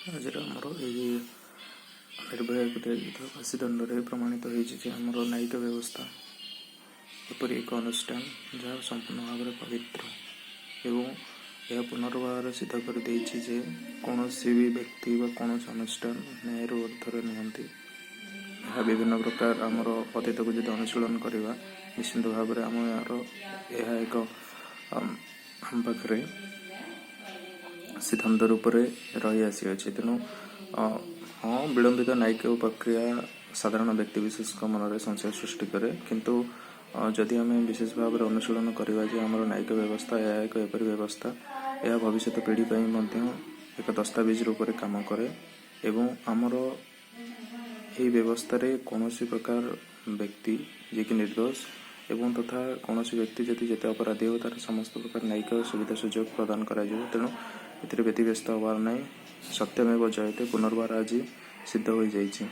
ଆଜିର ଆମର ଏହି ନିର୍ଭୟାକୁ ଦିଆଯାଇଥିବା ଫାଶୀ ଦଣ୍ଡରେ ପ୍ରମାଣିତ ହୋଇଛି ଯେ ଆମର ନ୍ୟାୟିକ ବ୍ୟବସ୍ଥା ଏପରି ଏକ ଅନୁଷ୍ଠାନ ଯାହା ସମ୍ପୂର୍ଣ୍ଣ ଭାବରେ ପବିତ୍ର ଏବଂ ଏହା ପୁନର୍ବାର ସିଦ୍ଧ କରିଦେଇଛି ଯେ କୌଣସି ବି ବ୍ୟକ୍ତି ବା କୌଣସି ଅନୁଷ୍ଠାନ ନ୍ୟାୟର ଉର୍ଦ୍ଧ୍ୱରେ ନୁହନ୍ତି। ଏହା ବିଭିନ୍ନ ପ୍ରକାର ଆମର ଅତୀତକୁ ଯଦି ଅନୁଶୀଳନ କରିବା, ନିଶ୍ଚିନ୍ତ ଭାବରେ ଆମର ଏହା ଏକ ଆମ ପାଖରେ ସିଦ୍ଧାନ୍ତ ରୂପରେ ରହି ଆସିଅଛି। ତେଣୁ ହଁ, ବିଳମ୍ବିତ ନ୍ୟାୟିକ ପ୍ରକ୍ରିୟା ସାଧାରଣ ବ୍ୟକ୍ତି ବିଶେଷଙ୍କ ମନରେ ସଂଶୟ ସୃଷ୍ଟି କରେ। କିନ୍ତୁ ଯଦି ଆମେ ବିଶେଷ ଭାବରେ ଅନୁଶୀଳନ କରିବା ଯେ ଆମର ନ୍ୟାୟିକ ବ୍ୟବସ୍ଥା, ଏହା ଏକ ଏପରି ବ୍ୟବସ୍ଥା, ଏହା ଭବିଷ୍ୟତ ପିଢ଼ି ପାଇଁ ମଧ୍ୟ ଏକ ଦସ୍ତାବିଜ ରୂପରେ କାମ କରେ ଏବଂ ଆମର ଏହି ବ୍ୟବସ୍ଥାରେ କୌଣସି ପ୍ରକାର ବ୍ୟକ୍ତି ଯିଏକି ନିର୍ଦ୍ଦୋଷ ଏବଂ ତଥା କୌଣସି ବ୍ୟକ୍ତି ଯଦି ଯେତେ ଅପରାଧୀ ହେଉ, ତାର ସମସ୍ତ ପ୍ରକାର ନ୍ୟାୟିକ ସୁବିଧା ସୁଯୋଗ ପ୍ରଦାନ କରାଯିବ। ତେଣୁ ଏଥିରେ ବ୍ୟତିବ୍ୟସ୍ତ ହେବାର ନାହିଁ। ସତ୍ୟମେବ ଜୟତେ ପୁନର୍ବାର ଆଜି ସିଦ୍ଧ ହୋଇଯାଇଛି।